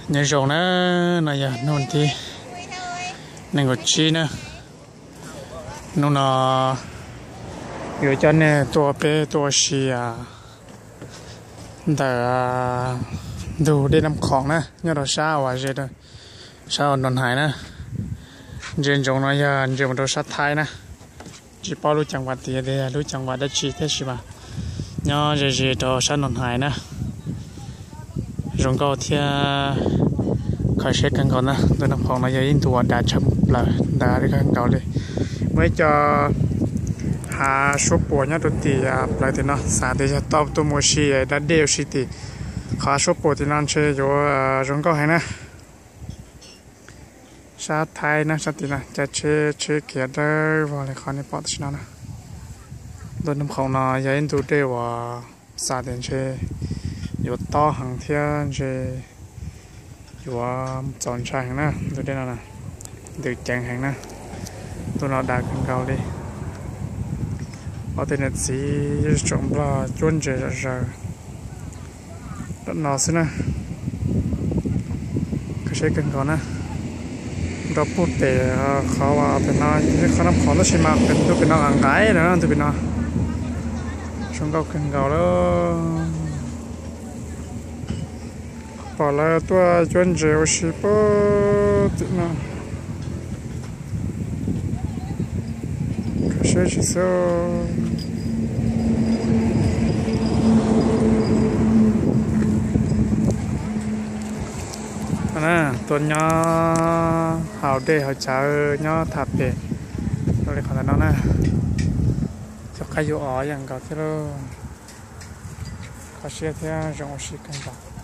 Nyob zoo na, no yog hnub tim nees nkaum tsib na. Hnub no yuav coj nej tuaj peb tuaj ua si ntawm ntug dej Naj Khoom na, nyob rau sab uas ze, sab uas Nroos Hais na. Ntsia ntsoov no yog ntsia mus rau sab Thaib na. Tsis paub lub ceev vam tias yog lub ceev vam dab tsi tab sis mas nyob ze ze rau sab Nroos Hais na. Zoo nkauj thiab kho siab kawg nkaus na. Ntug Naj Khoom no yog ib ntu uas dav tshaj plaws ntawd li kawg nkaus li. Muaj ib co hav suab puam nyob rau tim plawv tim no, xav tias yog tau tuaj mus ua si da dej ua si tim qhov hav suab puam tim no ntshe yuav zoo nkauj heev na. Sab Thaib na, sab tim no caij tsheb tsheb khiav dawb vog li qhov nej pom tam sim no na. Ntug Naj Khoom no yog ib ntu dej uas xav tias ntshe yuav tob heev thiab ntshe yuav txaus ntshai heev na. Ntu dej no ntws ceev heev na. Ntu no dav kawg nkaus li. Ob tug niam txiv tsoom Nplog cuab ntses zom zaws rau no xwb na. Kho siab kawg nkaus na. Nrau puag pem qhov uas pem no yog ib qho Naj Khoom tab sis mas pem ntu pem no nqaim nqaim lawm na, ntu pem no zoo nkauj kawg nkaus lawm. Pom lawv tuaj cuab ntses ua si puag tim no. Kho siab tsis xwb. Tuaj nyob haus dej haus cawv nyob tham pem li qhov ntawm no na. Cov qaib yuav os yeej nkaus thiab lauj. Kho siab thiab zoo ua si kawg nkaus.